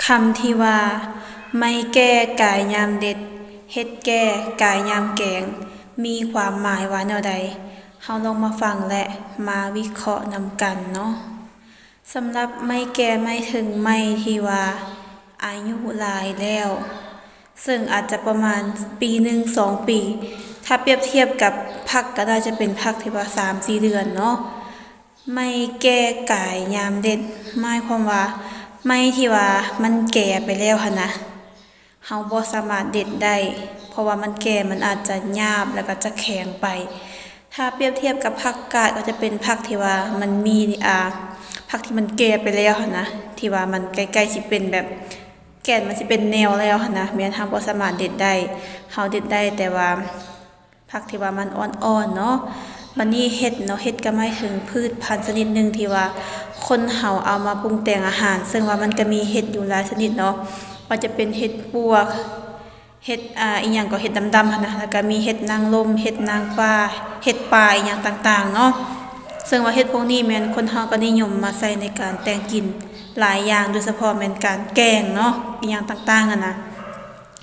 ຄຳທີ່ວ່າ ໄມ້ແກ່ກາຍຍາມເດັດ ເຫັດແກ່ກາຍຍາມແກງ ມີຄວາມໝາຍວ່າແນວໃດ? ເຮົາລອງມາຟັງ ແລະ ມາວິເຄາະນຳກັນເນາະ. ສຳລັບໄມ້ແກ່ ໝາຍເຖິງໄມ້ທີ່ວ່າອາຍຸຫຼາຍແລ້ວ, ເຊິ່ງອາດຈະປະມານປີໜຶ່ງສອງປີ, ຖ້າປຽບທຽບກັບຜັກກໍໜ້າຈະເປັນຜັກທີ່ວ່າສາມສີ່ເດືອນເນາະ. ໄມ້ແກ່ກາຍຍາມເດັດ ໝາຍຄວາມວ່າໄມ້ທີ່ວ່າມັນແກ່ໄປແລ້ວຫັ້ນນະ, ເຮົາບໍ່ສາມາດເດັດໄດ້ ເພາະວ່າມັນແກ່ ມັນອາດຈະຫຍາບ ແລ້ວກໍຈະແຂງໄປ. ຖ້າປຽບທຽບກັບຜັກກາດ ກໍຈະເປັນຜັກທີ່ວ່າມັນມີ ອາ ຜັກທີ່ມັນແກ່ໄປແລ້ວຫັ້ນນະ, ທີ່ວ່າມັນໃກ້ໆຊິເປັນແບບ ແກ່ນມັນຊິເປັນແນວແລ້ວຫັ້ນນະ, ແມ່ນເຮົາບໍ່ສາມາດເດັດໄດ້, ເຮົາເດັດໄດ້ແຕ່ວ່າ ຜັກທີ່ວ່າມັນອ່ອນໆເນາະ. ບັດນີ້ເຫັດເນາະ, ເຫັດກໍໝາຍເຖິງພືດພັນຊະນິດໜຶ່ງທີ່ວ່າຄົນເຮົາເອົາມາປຸງແຕ່ງອາຫານ, ເຊິ່ງວ່າມັນກໍມີເຫັດຢູ່ຫຼາຍຊະນິດເນາະ, ວ່າຈະເປັນເຫັດປວກ, ເຫັດ ອາ ອີ່ຫຍັງກໍເຫັດດຳໆຫັ້ນນະ, ແລ້ວກໍມີເຫັດນາງລົມ, ເຫັດນາງຟ້າ, ເຫັດປ່າ ອີ່ຫຍັງຕ່າງໆເນາະ. ເຊິ່ງວ່າເຫັດພວກນີ້ແມ່ນຄົນເຮົາກໍນິຍົມມາໃຊ້ໃນການແຕ່ງກິນຫຼາຍຢ່າງ, ໂດຍສະເພາະແມ່ນການແກງເນາະ, ອີ່ຫຍັງຕ່າງໆຫັ້ນນະ.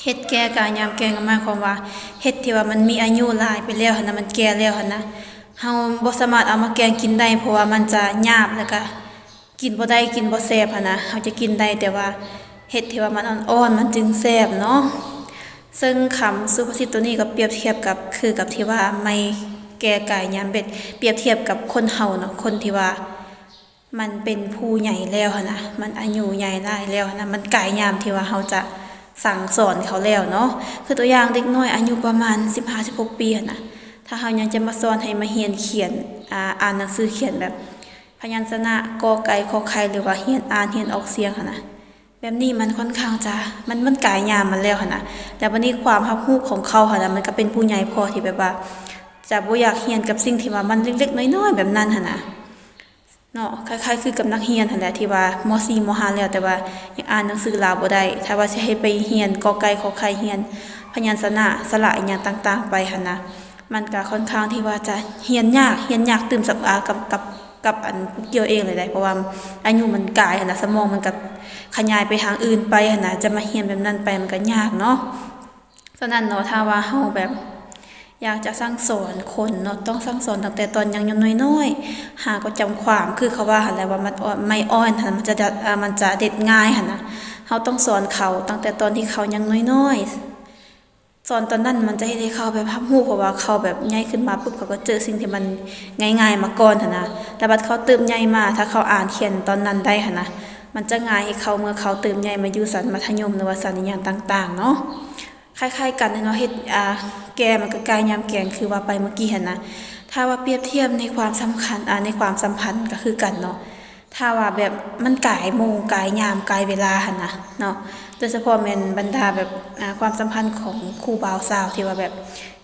ເຫັດແກ່ກາຍຍາມແກງກໍໝາຍຄວາມວ່າ ເຫັດທີ່ວ່າມັນມີອາຍຸຫຼາຍໄປແລ້ວຫັ້ນນະ, ມັນແກ່ແລ້ວຫັ້ນນະ, ເຮົາບໍ່ສາມາດເອົາມາແກງກິນໄດ້ ເພາະວ່າມັນຈະຫຍາບ ແລ້ວກະກິນບໍ່ໄດ້ ກິນບໍ່ແຊບຫັ້ນນະ. ເຮົາຈະກິນໄດ້ແຕ່ວ່າເຫັດທີ່ວ່າມັນອ່ອນໆ ມັນຈຶ່ງແຊບເນາະ. ເຊິ່ງຄຳສຸພາສິດໂຕນີ້ກໍປຽບທຽບກັບ ຄືກັບທີ່ວ່າໄມ້ແກ່ກາຍຍາມເດັດ, ປຽບທຽບກັບຄົນເຮົາເນາະ, ຄົນທີ່ວ່າ ມັນເປັນຜູ້ໃຫຍ່ແລ້ວຫັ້ນນະ, ມັນອາຍຸໃຫຍ່ຫຼາຍແລ້ວຫັ້ນນະ, ມັນກາຍຍາມທີ່ວ່າເຮົາຈະສັ່ງສອນເຂົາແລ້ວເນາະ. ຄືຕົວຢ່າງເດັກນ້ອຍອາຍຸປະມານສິບຫ້າ ສິບຫົກປີຫັ້ນນະ, ຖ້າເຮົາຍັງຈະມາສອນໃຫ້ມາຮຽນຂຽນ ອາ ອ່ານໜັງສືຂຽນແບບພະຍັນຊະນະ ກໍໄກ່ ຂໍໄຂ່ ຫຼືວ່າຮຽນອ່ານ ຮຽນອອກສຽງຫັ້ນນະ, ແບບນີ້ມັນຂ້ອນຂ້າງຈະ ມັນ ມັນກາຍຍາມມັນແລ້ວຫັ້ນນະ. ແລ້ວບັດນີ້ຄວາມຮັບຮູ້ຂອງເຂົາຫັ້ນນະ ມັນກໍເປັນຜູ້ໃຫຍ່ພໍທີ່ແບບວ່າຈະບໍ່ຢາກຮຽນກັບສິ່ງທີ່ວ່າມັນເລັກໆນ້ອຍໆແບບນັ້ນຫັ້ນນະ. ເນາະ, ຄ້າຍໆຄືກັບນັກຮຽນຫັ້ນແຫຼະ ທີ່ວ່າ ມໍສີ່ ມໍຫ້າ ແລ້ວ ແຕ່ວ່າຍັງອ່ານໜັງສືລາວບໍ່ໄດ້, ຖ້າວ່າຊິໃຫ້ໄປຮຽນ ກໍໄກ່ ຂໍໄຂ່ ຮຽນພະຍັນຊະນະ ສະຫຼະ ອີ່ຫຍັງຕ່າງໆໄປຫັ້ນນະ, ມັນກະຂ້ອນຂ້າງທີ່ວ່າຈະຮຽນຍາກ, ຮຽນຍາກຕື່ມສຳ ອາ ກັບ ກັບ ກັບອັນຜູ້ກ່ຽວເອງເລີຍໄດ໋, ເພາະວ່າອາຍຸມັນກາຍຫັ້ນນະ, ສະໝອງມັນກະຂະຫຍາຍໄປທາງອື່ນໄປຫັ້ນນະ, ຈະມາຮຽນແບບນັ້ນໄປມັນກະຍາກເນາະ. ສະນັ້ນເນາະ, ຖ້າວ່າເຮົາແບບຢາກຈະສັ່ງສອນຄົນເນາະ, ຕ້ອງສັ່ງສອນຕັ້ງແຕ່ຕອນຍັງນ້ອຍໆ, ຫາກໍຈຳຄວາມ ຄືເຂົາວ່າຫັ້ນແຫຼະວ່າ ມັນ ໄມ້ອ່ອນຫັ້ນ ມັນຈະ ມັນຈະເດັດງ່າຍຫັ້ນນະ. ເຮົາຕ້ອງສອນເຂົາຕັ້ງແຕ່ຕອນທີ່ເຂົາຍັງນ້ອຍໆ, ສອນຕອນນັ້ນມັນຈະເຮັດໃຫ້ເຂົາແບບຮັບຮູ້, ເພາະວ່າເຂົາແບບໃຫຍ່ຂຶ້ນມາປຸບ ເຂົາກໍເຈີສິ່ງທີ່ມັນງ່າຍໆມາກ່ອນຫັ້ນນະ. ແລ້ວບັດເຂົາເຕີບໃຫຍ່ມາ, ຖ້າເຂົາອ່ານຂຽນຕອນນັ້ນໄດ້ຫັ້ນນະ, ມັນຈະງ່າຍໃຫ້ເຂົາ ເມື່ອເຂົາເຕີບໃຫຍ່ມາຢູ່ຊັ້ນມັດທະຍົມ ຫຼືວ່າຊັ້ນອີ່ຫຍັງຕ່າງໆເນາະ. ຄ້າຍໆກັນເນາະ, ເຫັດ ອາ ແກ່ມັນກໍກາຍຍາມແກງ ຄືວ່າໄປເມື່ອກີ້ຫັ້ນນະ. ຖ້າວ່າປຽບທຽບໃນຄວາມສຳຄັນ ອາ ໃນຄວາມສຳພັນກໍຄືກັນເນາະ, ຖ້າວ່າແບບມັນກາຍໂມງ ກາຍຍາມ ກາຍເວລາຫັ້ນນະເນາະ, ໂດຍສະເພາະແມ່ນບັນດາແບບ ອາ ຄວາມສຳພັນຂອງຄູ່ບ່າວສາວ ທີ່ວ່າແບບ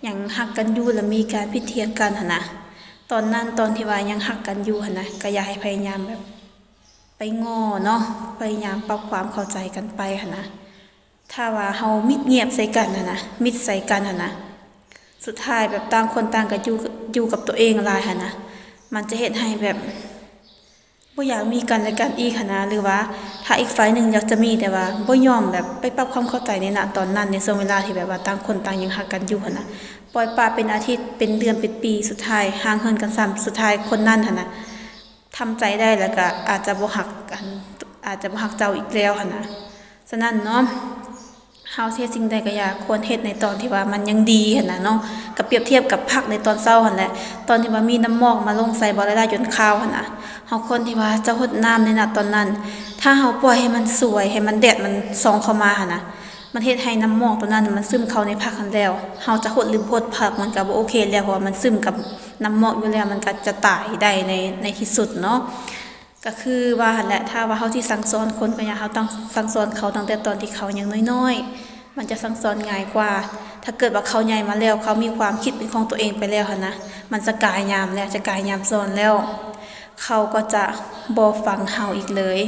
ຍັງຮັກກັນຢູ່ ແລ້ວມີການຜິດຖຽງກັນຫັ້ນນະ, ຕອນນັ້ນ ຕອນທີ່ວ່າຍັງຮັກກັນຢູ່ຫັ້ນນະ, ກໍຢາກໃຫ້ພະຍາຍາມແບບ ໄປງໍ້ເນາະ, ພະຍາຍາມປັບຄວາມເຂົ້າໃຈກັນໄປຫັ້ນນະ. ຖ້າວ່າເຮົາມິດງຽບໃສ່ກັນຫັ້ນນະ, ມິດໃສ່ກັນຫັ້ນນະ, ສຸດທ້າຍແບບຕ່າງຄົນຕ່າງກໍຢູ່ ຢູ່ກັບຕົວເອງຫຼາຍຫັ້ນນະ, ມັນຈະເຮັດໃຫ້ແບບບໍ່ຢາກມີກັນແລະກັນອີກຫັ້ນນະ, ຫຼືວ່າຖ້າອີກຝ່າຍໜຶ່ງຢາກຈະມີ ແຕ່ວ່າບໍ່ຍອມແບບໄປປັບຄວາມເຂົ້າໃຈໃນ ນະ ຕອນນັ້ນ, ໃນຊ່ວງເວລາທີ່ແບບວ່າຕ່າງຄົນຕ່າງຍັງຮັກກັນຢູ່ຫັ້ນນະ, ປ່ອຍປະເປັນອາທິດ ເປັນເດືອນ ເປັນປີ, ສຸດທ້າຍຮ້າງເຮືອນກັນຊ້ຳ, ສຸດທ້າຍຄົນນັ້ນຫັ້ນນະ ທຳໃຈໄດ້ ແລ້ວກະອາດຈະບໍ່ຮັກ ອັນ ອາດຈະບໍ່ຮັກເຈົ້າອີກແລ້ວຫັ້ນນະ. ສະນັ້ນເນາະ, ເຮົາຊິເຮັດສິ່ງໃດກໍຢ່າ ຄວນເຮັດໃນຕອນທີ່ວ່າມັນຍັງດີຫັ້ນນະເນາະ, ກໍປຽບທຽບກັບຜັກໃນຕອນເຊົ້າຫັ້ນແຫຼະ, ຕອນທີ່ວ່າມີນ້ຳໝອກມາລົງໃສ່ບໍ່ຫຼາຍໆຈົນຂາວຫັ້ນນະ, ເຮົາຄວນທີ່ວ່າຈະຫົດນ້ຳໃນນະຕອນນັ້ນ, ຖ້າເຮົາປ່ອຍໃຫ້ມັນສວຍ ໃຫ້ມັນ ແດດມັນສ່ອງເຂົ້າມາຫັ້ນນະ, ມັນເຮັດໃຫ້ນ້ຳໝອກຕົວນັ້ນມັນຊຶມເຂົ້າໃນຜັກຫັ້ນແລ້ວ, ເຮົາຈະຫົດຫຼືບໍ່ຫົດ ຜັກມັນກໍບໍ່ໂອເຄແລ້ວ, ເພາະວ່າມັນຊຶມກັບນ້ຳໝອກຢູ່ແລ້ວ, ມັນກໍຈະຕາຍໄດ້ໃນ ໃນທີ່ສຸດເນາະ. ກໍຄືວ່າຫັ້ນແຫຼະ, ຖ້າວ່າເຮົາຊິສັ່ງສອນຄົນ ກໍຢ່າ ເຮົາຕ້ອງສັ່ງສອນເຂົາຕັ້ງແຕ່ຕອນທີ່ເຂົາຍັງນ້ອຍໆ, ມັນຈະສັ່ງສອນງ່າຍກວ່າ. ຖ້າເກີດວ່າເຂົາໃຫຍ່ມາແລ້ວ, ເຂົາມີຄວາມຄິດເປັນຂອງຕົວເອງໄປແລ້ວຫັ້ນນະ, ມັນຈະກາຍຍາມແລ້ວ, ຈະກາຍຍາມສອນແລ້ວ, ເຂົາກໍຈະບໍ່ຟັງເຮົາອີກເລີຍ.